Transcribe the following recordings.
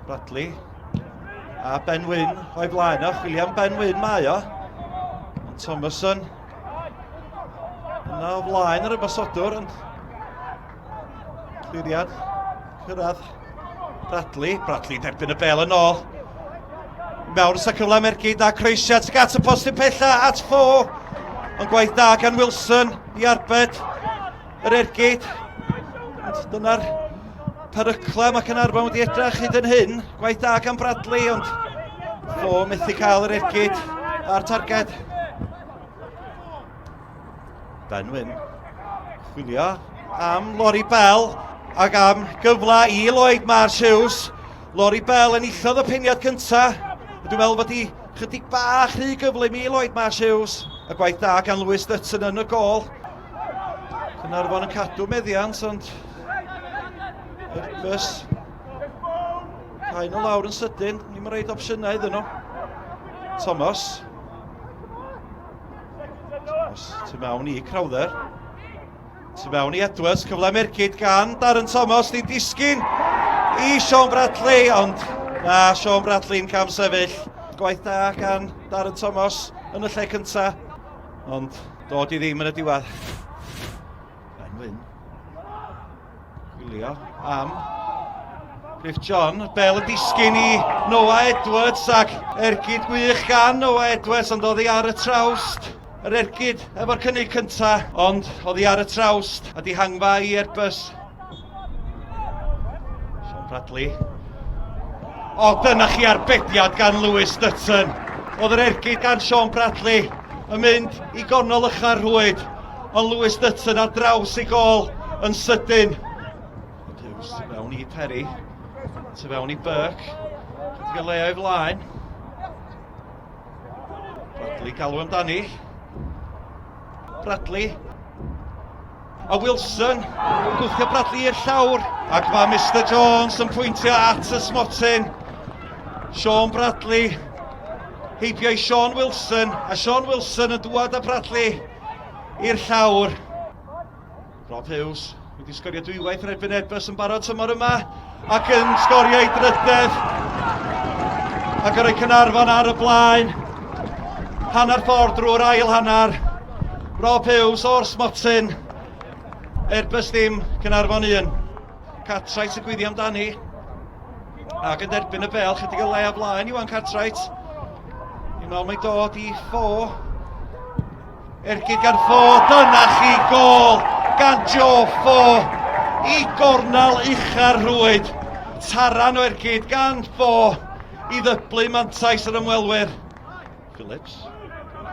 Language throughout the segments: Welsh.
Bradley a Ben Wyn o'i flaen o. Chwilio am Ben Wyn mae o. Ond Thomason yna o flaen yr ymosodwr. Ond cliriad cyrraedd Bradley. Bradley derbyn y bel yn ôl. Mewn sa cyfle am ergyd a croesiad tuag at y postyn pella at ffo. Ond gwaith da gan Wilson i arbed yr ergyd. Ond dyna'r perygla mae Caernarfon wedi edrach hyd yn hyn. Gwaith da gan Bradley, ond ffo methu cael yr ergyd a'r targed. Ben Wyn chwilio am Laurie Bell ac am gyfle i Lloyd Marsh Hughes. Laurie Bell enillodd y peniad cyntaf. Dwi'n meddwl bod hi chydig bach rhy gyflym i Lloyd Marsh Hughes. Y gwaith da gan Lewis Dutton yn y gol. Cynarfon yn cadw meddiant, ond Airbus cael nhw lawr yn sydyn. Ni'n rhaid opsiynau iddyn nhw. Thomas. Thomas, tu mewn i Crowther. Tu mewn i Edwards, cyfle am ergyd gan Darren Thomas, ni'n disgyn i Sean Bradley, ond na, Sean Bradley'n cam sefyll. Gwaith da gan Darren Thomas yn y lle cyntaf, ond dod i ddim yn y diwedd. Ben Wyn. Chwilio am Griff John, bel yn disgyn i Noah Edwards ac ergyd gwych gan Noah Edwards ond oddi ar y trawst. Yr ergyd efo'r cynnig cynta, ond oddi ar y trawst a dihangfa i Airbus. Sean Bradley. O, dyna chi arbediad gan Lewis Dutton. Oedd yr ergyd gan Sean Bradley yn mynd i gornel ucha'r rhwyd. Ond Lewis Dutton ar draws ei gol yn sydyn. Hughes tu fewn i Perry. Tu fewn i Burke. Chydig o le o'i flaen. Bradley galw amdani. Bradley. A Wilson yn gwthio Bradley i'r llawr. Ac mae Mr Jones yn pwyntio at y smotyn. Sean Bradley heibio i Sean Wilson. A Sean Wilson yn dŵad â Bradley i'r llawr. Rob Hughes wedi sgorio dwywaith yn erbyn Airbus yn barod tymor yma ac yn sgorio ei drydedd ac yn rhoi Caernarfon ar y blaen. Hanner ffordd drwy'r ail hanner. Rob Hughes o'r smotyn. Airbus ddim, Caernarfon 1. Cartwright yn gwyddi amdani. Ac yn derbyn y bel, chydig o le o flaen Iwan Cartwright. I'n meddwl mae'n dod i ffo. Ergyd gan Ffo, dyna chi gol gan Joe Ffo i gornel ucha'r rhwyd. Taran o ergyd gan Ffo i ddyblu mantais yr ymwelwyr. Phillips,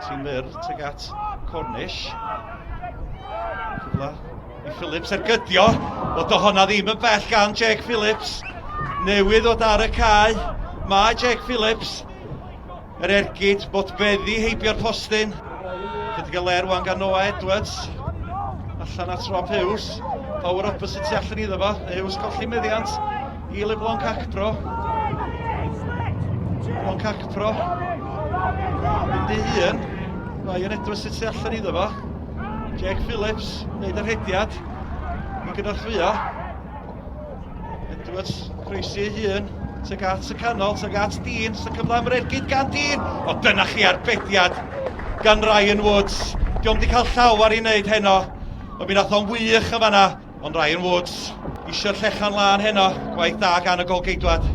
ti'n fyr tuag at Cornish. Cyfle i Phillips ergydio. Wel, do honna ddim yn bell gan Jake Phillips. Newydd o dar y cae. Mae Jake Phillips Yr ergyd bodfeddi heibio'r postyn. Chydig o le rwan gan Noah Edwards. Allan at Rob Hughes. Power opposite tu allan iddo fo. Hughes colli meddiant i Leblon Cacpro. Leblon Cacpro. Mynd i hun. Ryan Edwards sydd tu allan iddo fo. Jake Phillips wneud yr rhediad i gynorthwyo. Edwards, croesi ei hun, tuag at y canol, tuag at Dean, sy'n cyfle am yr ergyd gan Dean. O, dyna chi arbediad gan Ryan Woods. Diolch wedi cael llawer i wneud heno, ond mi nath o'n wych yn fanna. Ond Ryan Woods, eisiau'r llechan lân heno, gwaith da gan y golgeidwad.